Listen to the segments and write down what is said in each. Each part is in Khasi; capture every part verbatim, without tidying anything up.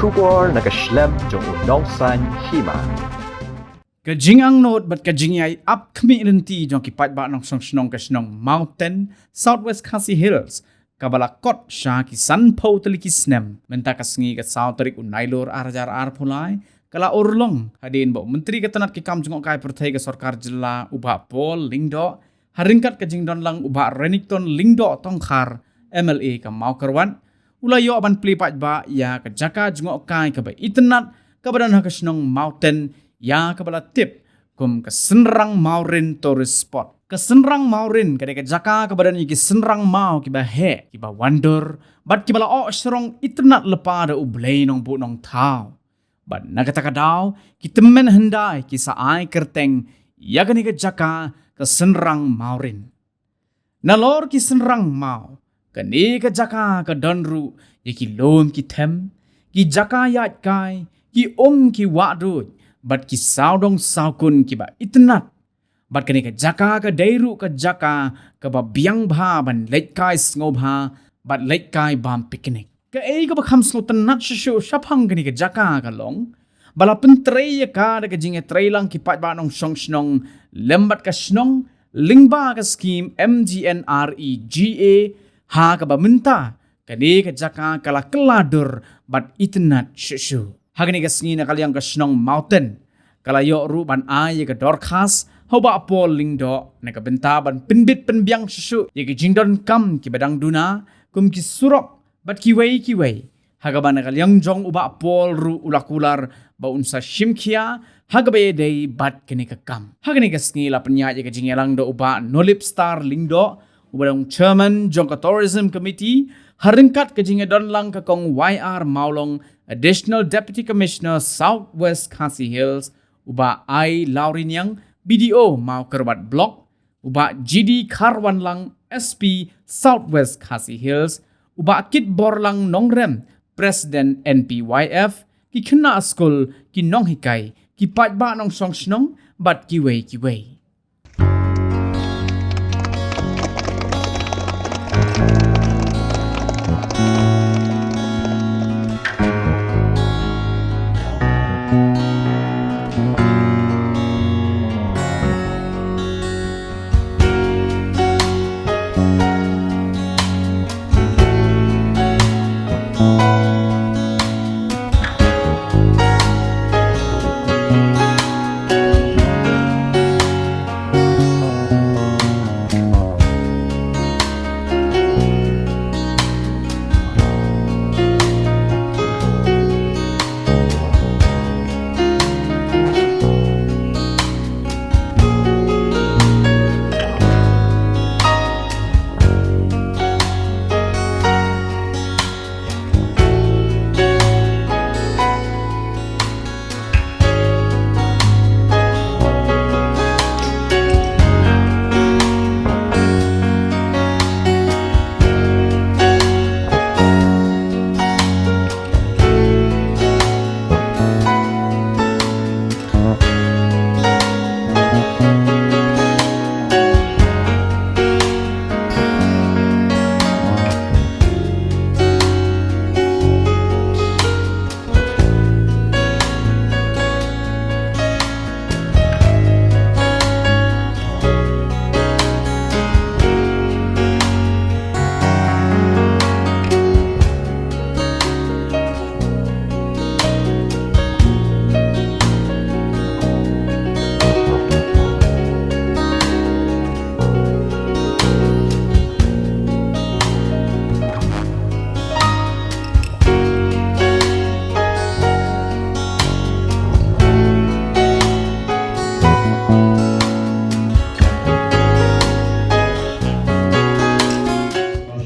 Khubor na ka shlem jong u Nongsaiñ Hima. Ka jingangnud bad ka jingïai ap khmih lynti jong ki paidbah nongshong shnong ka shnong Mawten, South West Khasi Hills, kaba la kot sha ki sanphew tylli ki snem mynta ka sngi ka saw tarik u Nailur ar hajar arphew lai, ka la urlong hadien ba u Myntri ka tnat ki kam jngohkai pyrthei ka sorkar jylla u Bah Paul Lyngdoh, ha ryngkat ka jingdon lang u Bah Renikton Lyngdoh Tongkhar, M L A ka Mawkyrwat, u la ïoh ban plie paidbah ïa ka jaka jngohkai kaba itynnat kaba don ha ka shnong Mawten, ïa kaba la tip kum ka Synrang Mawrin Tourist Spot. Ka Synrang Mawrin ka dei ka jaka kaba don ïa ki synrang maw kiba heh, kiba wandur, bad kiba la oh shrong itynnat lypa da U Blei Nongbuh Nongthaw. Bad na kata ka daw, ki tymmen hyndai ki sa ai kyrteng ïa kane ka jaka ka Synrang Mawrin. Nalor ki synrang maw, kane ka jaka ka don ruh ïa ki lum ki them, ki jaka ïaid kai, ki um ki wah duid, bad ki sawdong sawkun kiba itynnat. Bad kane ka jaka ka dei ruh ka jaka kaba biang bha ban leit kai sngewbha, bad leit kai bam picnic. Kaei kaba kham sngewtynnat shuh shuh shaphang kane ka jaka ka long ba la pyntrei ïa ka da ka jingïatreilang ki paidbah nongshong shnong lem bad ka shnong lyngba ka skhim M G N R E G A, ha kaba mynta kane ka jaka ka la kylla dur bad itynnat shuh shuh. Ha kane ka sngi na ka liang ka shnong Mawten ka la ïoh ruh ban ai ïa ka dorkhas ha u Bah Paul Lyngdoh na ka bynta ban pynbit pynbiang shuh shuh ïa ki jingdonkam kiba dang duna kum ki surok bad kiwei kiwei. Ha kaba na ka liang jong u Bah Paul ruh u la kular ba un sa shim khia ha kaba ïadei bad kane ka kam. Ha kane ka sngi la pynïaid ïa ka jingïalang da u Bah Nolip Star Lyngdoh, uba long chairman jong ka Tourism Committee, ha ryngkat ka jingïadon lang ka Kong Y R Mawlong, Additional Deputy Commissioner, South West Khasi Hills, u Bah I Lawriniang, B D O Mawkyrwat Block, u Bah G D Kharwanlang, S P South West Khasi Hills, u Bah Kitborlang Nongrem, President N P Y F, ki khynnah skul, ki nonghikai, ki paidbah nongshong shnong, bad kiwei kiwei.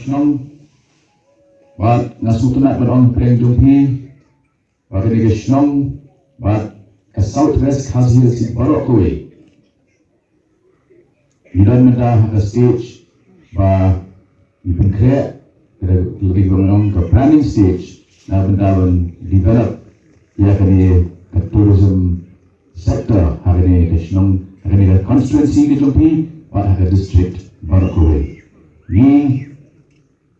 Shnong, bad nga sngewtynnat ban ong pyrshang jong phi, ba kane ka shnong bad ka South West Khasi Hills baroh kawei. Ngi don mynta ha ka stage ba ngi pynkhreh, ka dei ka planning stage, na bynta ban develop ïa kane ka tourism sector ha kane ka shnong, ha kane ka constituency ka jong phi, bad ha ka district baroh kawei. Ngi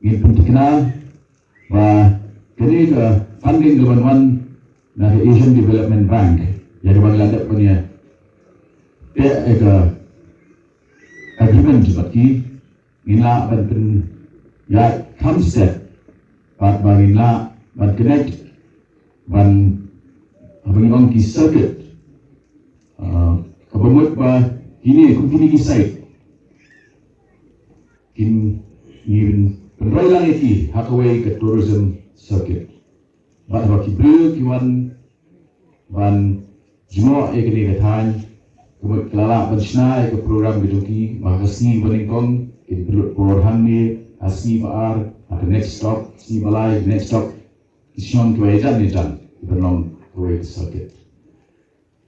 Ngin pynthikna ba Kane ka funding ka ban wan na ka Asian Development Bank, ïa ka ban la dep ban ïa teh ïa ka agreement bad ki, ngin lah ban pynïaid kham step bad ba ngin lah ban connect ban, haba ngi ong ki circuit, ah, kaba mut ba kine kum kine ki site kin, ngin pynroi lang ïa ki ha kawei ka tourism circuit. Bad haba ki briew ki wan ban jngoh ïa kane ka thaiñ, ka mut ka la lah ban shna ïa ka program ka jong ki, ba ha ka sngi ba nyngkong kin pynlut por hangne, ha sngi ba ar ha ka next stop, sngi ba lai next stop, ki shnong kiba ïajan ïajan ki pynlong kawei ka circuit.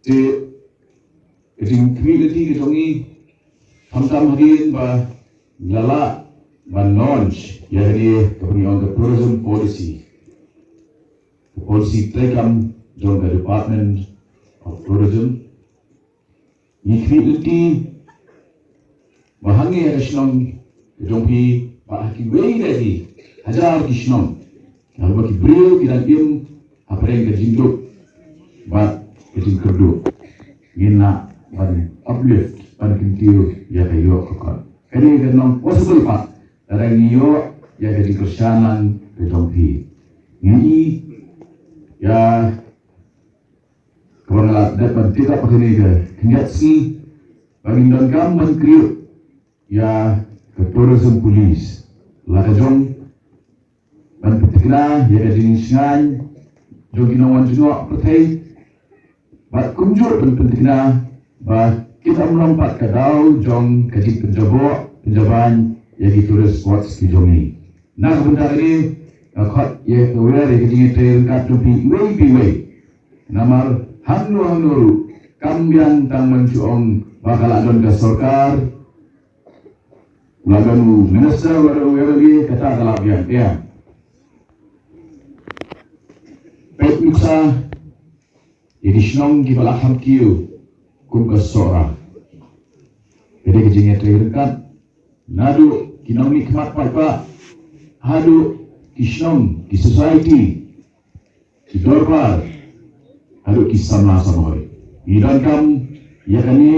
Te ka jingkhmih lynti ka jong ngi, khamtam hadien ba la lah ban launch ïa kane kaba ngi ong ka tourism policy, ka policy treikam jong ka Department of Tourism. Ngi khmih lynti ba hangne ha ka shnong ka jong phi bad ha kiwei de ki hajar ki shnong, haba ki briew ki dang im hapdeng ka jingduk bad ka jingkyrduh, ngin lah ban uplift, ban kyntiew ïa ka ïoh ka kot. Kane ka long possible pat lada ngi ïoh ïa ka jingkyrshan lang ka jong phi. Ngi ïa kaba nga la dep ban pick up ha kane ka khyndiat sngi, ba ngin donkam ban create ïa ka tourism police la ka jong, ban pynthikna ïa ka jingshngaiñ jong ki nongwan jngoh pyrthei, bad kumjuh ban pynthikna ba kin ym long pat ka daw jong ka jingpynjaboh pynjabiang ïa ki tourist spots ki jong ngi. Na ka bynta kane, nga khot ïa ka wer ïa ka jingïatrei ryngkat jong phi iwei pa iwei. Namar hangno hangno ruh, kam biang tang ban shu ong ba ka la don ka sorkar, la don u minister, la don u M L A, kata ka la biang. Ïa, peit nuksa ïa ki shnong kiba la kham kiew kum ka Sohra. Ka dei ka jingïatrei ryngkat naduh ki nongmihkhmat paidbah haduh ki shnong, ki society, ki dorbar haduh ki samla samoi. Ngi donkam ïa kane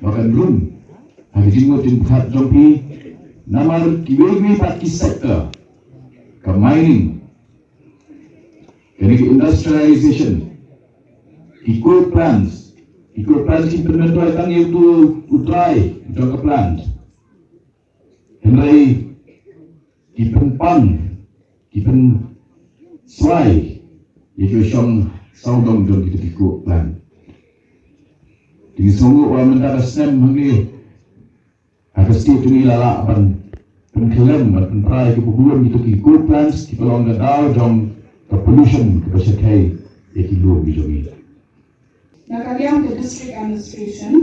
ba kan rung ha ka jingmut jingpyrkhat jong phi, namar kiwei kiwei pat ki sector, ka mining, kane ka industrialization, ki coal plants, ki coal plants ki pynmyntoi tang ïa uto u trai jong ka plant. Hynrei ki pynpang, ki pynswai ïa ki shong sawdong jong kita ki coal plant. Te ngi sngewnguh ba mynta ka snem hangne ha ka state jong ngi la lah ban pynkhlem, ban pynpra ïa ki bun kita ki coal plants kiba long ka daw jong ka pollution kaba shyrkhei ïa ki lum ki jong ngi. Na ka liang ka District Administration,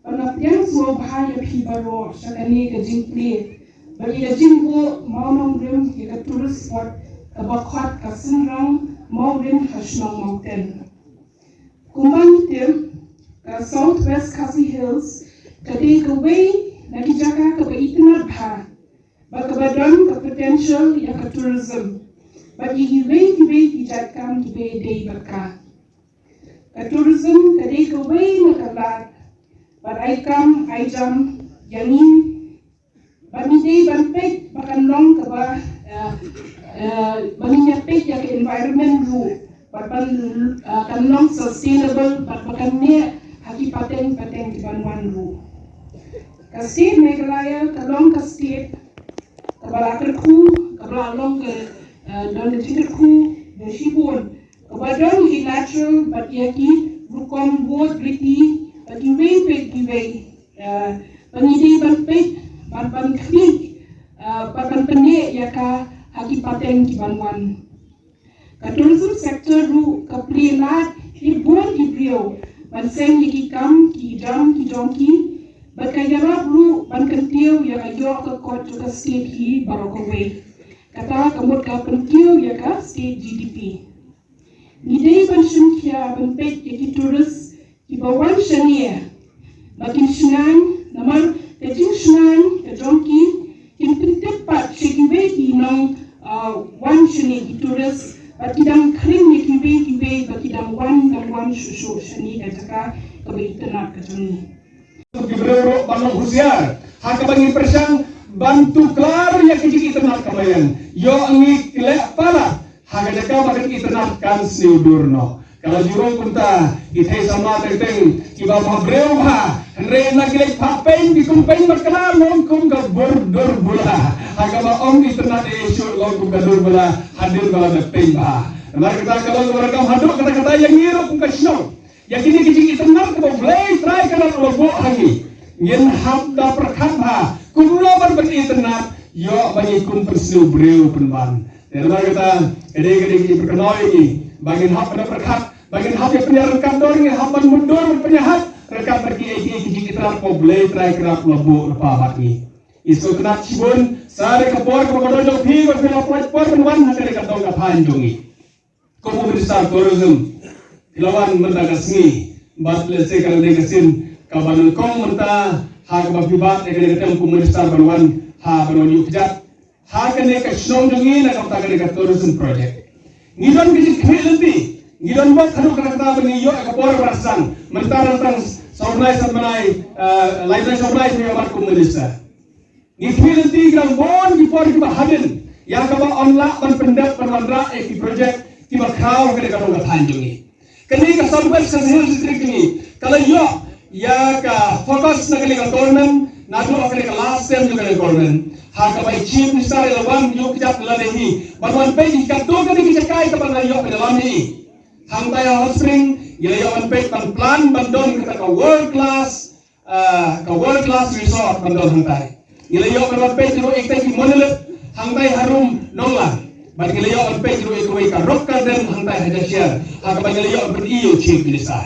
ba nga pdiang sngewbha ïa phi baroh sha kane ka jingplie bad ïa ka jingbuh mawnongrim ïa ka tourist spot kaba khot ka Synrang Mawrim ha shnong Mawten. Kumba ngi tip, ka South West Khasi Hills ka dei kawei na ki jaka kaba itynnad bha bad kaba don ka potential ïa ka tourism bad ïa kiwei kiwei ki jait kam kiba dei bad ka. Ka tourism ka dei kawei na ka lad bad ai kam ai jam ïa ngi, bad ngi dei ban peit ba kan long kaba, eh, eh, ba ngin ïa peit ïa ka environment ruh bad ban, eh, kan long sustainable bad ba kan neh ha ki pateng pateng ki ban wan ruh. Ka state Meghalaya ka long ka state kaba la kyrkhu, kaba la long ka, eh, don ka jingkyrkhu da shibun, kaba don ïa ki natural bad ïa ki rukom wad riti bad kiwei pa kiwei. Eh, ba ngi dei ban peit, ban, ban khmih, eh, bad ban pynneh ïa ka ha ki pateng ki ban wan. Ka tourism sector ruh ka plie lad ïa bun ki briew ban seng ïa ki kam ki jam ki jong ki, bad ka ïarap ruh ban kyntiew ïa ka ïoh ka kot jong ka state hi baroh kawei. Kata ka mut ka pynkiew ïa ka state G D P. Ngi dei ban shim khia ban peit ïa ki tourist kiba wan shane ba kin shngaiñ, namar ka jingshngaiñ ka jong ki kin pyntip pat sha kiwei ki nong, ah, wan shane, ki tourist Bad ki dang khring ïa kiwei kiwei ba ki dang wan dang wan shuh shuh shane ka jaka kaba itynnad ka jong ngi. Ki briew ruh ban long husiar ha kaba ngi pyrshang ban tuklar ïa ka jingitynnad ka maïan. Ïoh ngi leh palat ha ka jaka ba ka jingitynnad kan sniew dur noh. Ka la ju rung kumta, ki thei samla teng teng, kiba bha briew bha, hynrei na ki leit phah peiñ, ki kum peiñ ba kla long kum ka bur dur bula. Ha kaba ym itynnad ei ei shuh, long kum ka dur bula hadien ba la dep peiñ bha. Namar kata ka long kaba donkam haduh katta katta ïa ngi ruh kum ka shnong. Ïa kine ki jingitynnad kaba U Blei Trai Kynrad u la buh ha ngi, ngin hap da pyrkhat bha kumno ban pynitynnad, ïoh ba ngi kum pynsniew briew pynban. Te namar kata, ka dei, ka dei ka jingpyrkhat ïa ngi ba ngin hap ban pyrkhat, ba ngin hap ïa pynïaryngkat dor, ngin hap ban mutdur ban pynïaid ryngkat bad kiei kiei ki jingitynnad ba U Blei Trai Kynrad u la buh lypa bad ngi. Ngi sngewtynnad shibun, sa dei ka por kaba kordor jong phi ba phi la pynlait por ban wan ha kane ka dong ka thaiñ jong ngi. Kum u Minister Tourism, phi la wan mynta ka sngi, bad lehse ka la dei ka sien kaba nyngkong mynta ha kaba phi bat ïa kane ka term kum u Minister ban wan ha, ban wan ïuh kjat ha kane ka shnong jong ngi na ka bynta kane ka tourism project. Ngi don ka jingkhmih lynti, ngi don bok haduh katta katta ba ngi ïoh ïa ka por ba sdang. Mynta dang tang saw bnai, saw bnai, eh, lai bnai saw bnai phi ïoh bat kum u Minister. Ngi khmih lynti, ngi dang bun ki por kiba hadien ïa kaba yn lah ban pyndep ban wanrah ïa ki project kiba khraw ha kane ka dong ka thaiñ jong ngi. Kane ka South West Khasi Hills District jong ngi ka la ïoh ïa ka focus na kane ka government, naduh ha kane ka last term jong kane ka government, ha kaba i Chief Minister i la wan ïuh kjat lade hi ban wan peit ïa katto katne ki jaka kaba la ïoh ban ïalam hi. Hangtai ha Hot Spring ngi la ïoh ban peit ban plan ban don kata ka world class, ah, ka world class resort ban don hangtai. Ngi la ïoh ban wan peit ruh ïa kita ki monolith hangtai harum Nonglang. Bad ngi la ïoh ban peit ruh ïa kawei ka rock garden hangtai ha Jashiar, ha kaba ngi la ïoh ban pyni ïa u Chief Minister.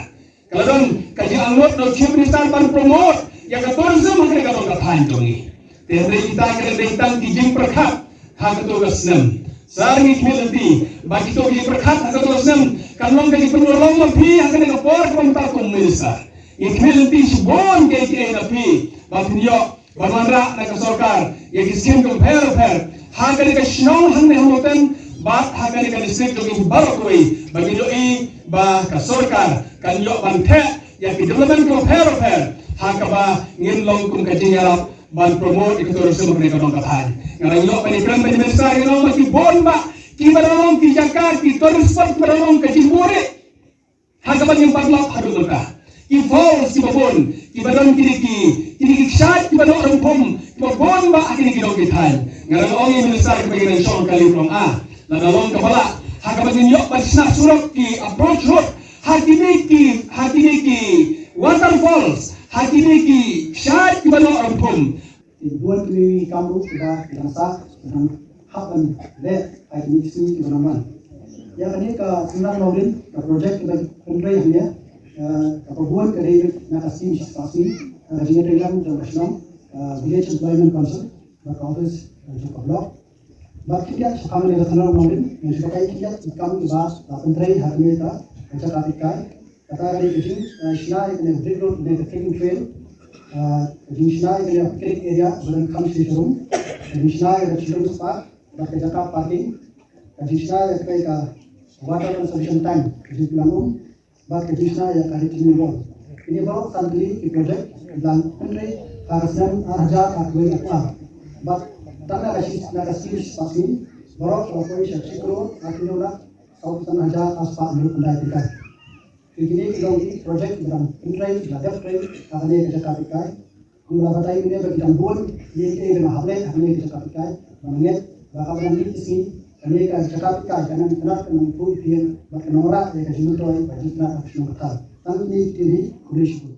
Ka la don ka jingangnud na u Chief Minister ban promote ïa ka tourism ha kane ka dong ka thaiñ jong ngi. Te hynrei kita ki dang dei tang ki jingpyrkhat ha kato ka snem. Sa ngi khmih lynti ba kito ki jingpyrkhat ha kato ka snem kan long ka jingpynurlong ma phi ha kane ka por kaba mynta kum u Minister. Ngi khmih lynti shibun kiei kiei na phi ba phin ïoh ban wanrah na ka sorkar ïa ki skim kiba pher bapher ha kane ka shnong hangne ha Mawten bad ha kane ka district jong ngi baroh kawei, ba ngin ïohi ba ka sorkar kan ïoh ban theh ïa ki development kiba pher bapher ha kaba ngin long kum ka jingïarap ban promote ïa ka tourism ha kane ka dong ka thaiñ. Nga dang ïoh ban ïakren bad i Minister, ngi ong ba ki bun bah kiba dang long ki jaka, ki tourist spot kiba dang long ka jingbuhrieh ha kaba ngim pat lap haduh mynta. Ki falls kiba bun kiba don, kine ki, kine ki kshaid kiba don rympum kiba bun bah ha kine ki dong ki thaiñ. Nga dang ong ïa i Minister kaba ngi dang shong ha ka lift long, ah, lada long kaba lah ha kaba ngin ïoh ban shna surok, ki approach road ha kine ki, ha kine ki waterfalls, ha kine ki kshaid kiba don rympum. Te bun ki kam ruh kiba ki dang sah, ki dang hap ban leh ha kine ki sngi kiba dang wan. Ïa kane ka Sumnam Longdin, ka project kaba pyntrei hangne, eh, kaba bun ka dei na ka skim shispah sngi, eh, ka jingïatreilang jong ka shnong, eh, Village Employment Council bad ka office, eh, jong ka block. Bad khyndiat shaphang kane ka Sumnam Longdin, ngan shu batai khyndiat ki kam kiba la pyntrei ha kane ka, ka jaka peitkai. Kata ka dei ka jing, eh, shna ïa kane ka brick road, kane ka trekking trail. Eh, ka jingshna ïa kane ka picnic area ba don kham shisha rum. Ka jingshna ïa ka children's park bad ka jaka parking. Ka jingshna ïa kane ka water conservation tank, ka jingpynlong um, bad ka jingshna ïa ka retaining wall. Kine baroh san tylli ki project ki la pyntrei ha ka snem ar hajar arphew arphew ar. Bad tang na ka shi, na ka skim shispah sngi baroh ka la poi sha shi klur arphew lak sawphew san hajar arspah hynriewphew khyndai tyngka. Te kine ki long ki project ba dang pyntrei, ba dep trei ha kane ka jaka peitkai. Kum la batai mynne ba ki dang bun ïa kiei kiei ba nang hap leh ha kane ka jaka peitkai. Ba nang ngeit ba kaba dang mih ki sngi kane ka jaka peitkai kan nang itynnad, kan nang improve ïa ka nongrah, ïa ka jingmyntoi bad jingtynnad ha ka shnong ka thaw. Tang kine ki ktien hi, khublei shibun.